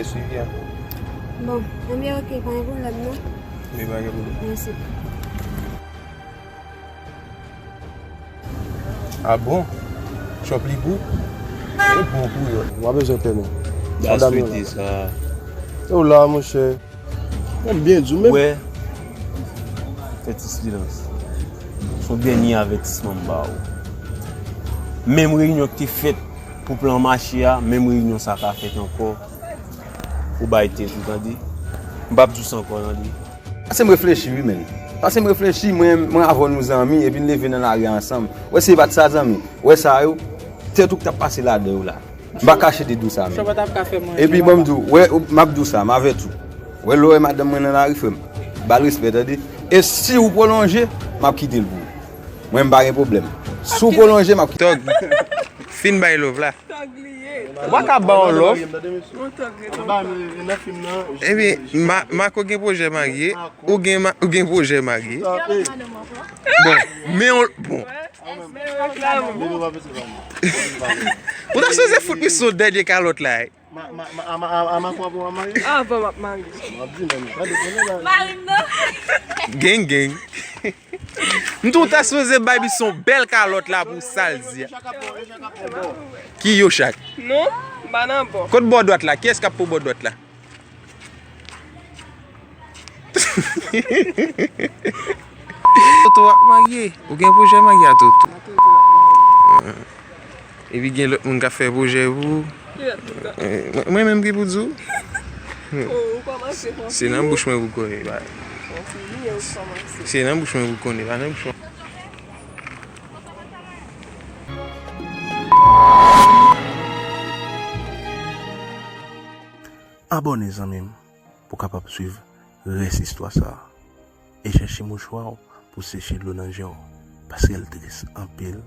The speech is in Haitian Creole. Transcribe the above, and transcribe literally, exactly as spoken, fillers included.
Sylvia. Bon, ebyen, ok, pa gen pwoblèm, non. Men pa gen pwoblèm. Mèsi. Ah bon? Chòp li pou? Li bon pou yo. Mwen bezwen tèmen. Ba swete sa. Yo la, monchè. Mwen byen di w, men. Wè. Fè ti silans. Se yon dènye avètisman m ba ou. Menm reyinyon ki te fèt pou plan mache a, menm reyinyon sa ka fèt ankò. Ou bay tèt ou, tande. M p ap di w sa ankò, tande. Pase m reflechi, wi, menn. Pase m reflechi, mwen, mwen avè w nou zanmi, epi n leve nan lari a ansanm. Wè, se pa t sa, zanmi. Wè sa yo, tèt ou k t ap pase ladan yo la. M pa kache de di w sa, menn. Epi, bon, m di w, wè, m ap di w sa, m avèti w. Wè, lè w wè madanm mwen nan lari, frè m, ba l respè, tande. E si w pwolonje, m ap kite l pou ou. Mwen, m pa gen pwoblèm. Si w pwolonje, m ap kite. Tòg, fin bay love la. Ou pa ka ba yon love. Epi, ma, Mako gen pwojè marye, ou gen, ma, ou gen pwojè marye. Bon, men yon, bon. Ou ta sipoze fout misye yon dènye kalòt la. Ma, ma, ma, a, ma, a, a, ma kwa pou mari? Avan m ap mari. M ap di, men, pa dekonnen la. Mari m nan. Geng, geng. M tou ta sipoze bay misye yon bèl kalòt la pou sa l di a. Ki yo chak? Non, m pa nan bò. Kot bò dwat la? Kiyès k ap pou bò dwat la? Toto ap marye. Ou gen pwojè marye a Toto? Epi gen lòt moun k ap fè pwojè pou ou? Mwen, mwen menm ki pou di w? Se nan bouch mwen pou konnen. Se nan bouch mwen pou konnen, pa nan bouch mwen. Abòne, zanmi m, pou w kapab swiv rès istwa sa a. E chèche mouchwa w pou seche dlo nan je w, paske l tris anpil.